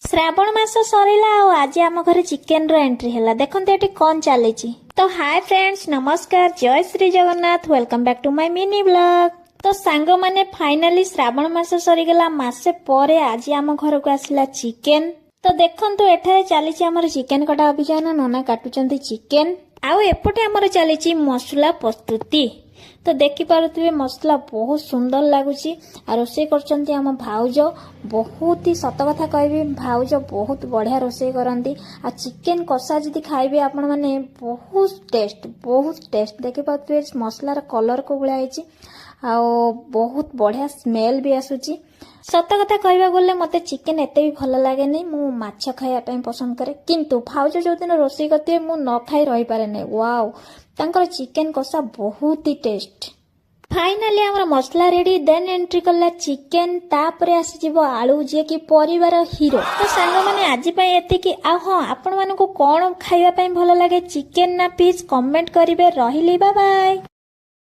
ଶ୍ରାବଣ ମାସ ସରିଲା ଆଉ ଆଜି ଆମ ଘରେ ଚିକେନର ଏଣ୍ଟ୍ରି ହେଲା। ଦେଖନ୍ତୁ ଏଠି କଣ ଚାଲିଛି। ତ ହାଏ ଫ୍ରେଣ୍ଡସ୍, ନମସ୍କାର, ଜୟ Shri Jagannath. Welcome back to my mini vlog. ତ ସାଙ୍ଗମାନେ, ଫାଇନାଲି ଶ୍ରାବଣ ମାସ ସରିଗଲା। ମାସେ ପରେ ଆଜି ଆମ ଘରକୁ ଆସିଲା ଚିକେନ। ତ ଦେଖନ୍ତୁ, ଏଠାରେ ଚାଲିଛି ଆମର ଚିକେନ କଟା ଅଭିଯାନ। ନନା କାଟୁଛନ୍ତି ଚିକେନ ଆଉ ଏପଟେ ଆମର ଚାଲିଛି ମସଲା ପ୍ରସ୍ତୁତି। ତ ଦେଖିପାରୁଥିବେ, ମସଲା ବହୁତ ସୁନ୍ଦର ଲାଗୁଛି। ଆଉ ରୋଷେଇ କରୁଛନ୍ତି ଆମ ଭାଉଜ। ବହୁତ ହି, ସତ କଥା କହିବି, ଭାଉଜ ବହୁତ ବଢ଼ିଆ ରୋଷେଇ କରନ୍ତି। ଆଉ ଚିକେନ କଷା ଯଦି ଖାଇବେ ଆପଣମାନେ, ବହୁତ ଟେଷ୍ଟ, ବହୁତ ଟେଷ୍ଟ। ଦେଖିପାରୁଥିବେ, ମସଲାର କଲର କୋଉ ଭଳିଆ ହେଇଛି ଆଉ ବହୁତ ବଢ଼ିଆ ସ୍ମେଲ୍ ବି ଆସୁଛି। ସତ କଥା କହିବାକୁ ଗଲେ ମୋତେ ଚିକେନ ଏତେ ବି ଭଲ ଲାଗେନି। ମୁଁ ମାଛ ଖାଇବା ପାଇଁ ପସନ୍ଦ କରେ। କିନ୍ତୁ ଭାଉଜ ଯେଉଁଦିନ ରୋଷେଇ କରିଥିବେ, ମୁଁ ନ ଖାଇ ରହିପାରେନି। ୱାଓ, ତାଙ୍କର ଚିକେନ କଷା ବହୁତ ହି ଟେଷ୍ଟ। ଫାଇନାଲି ଆମର ମସଲା ରେଡି। ଦେନ୍ ଏଣ୍ଟ୍ରି କଲା ଚିକେନ। ତାପରେ ଆସିଯିବ ଆଳୁ, ଯିଏକି ପରିବାର ହିରୋ। ତ ସାଙ୍ଗମାନେ, ଆଜି ପାଇଁ ଏତିକି। ଆଉ ହଁ, ଆପଣମାନଙ୍କୁ କଣ ଖାଇବା ପାଇଁ ଭଲ ଲାଗେ, ଚିକେନ ନା ଫିସ୍, କମେଣ୍ଟ କରିବେ। ରହିଲି, ବାଏ ବାଏ।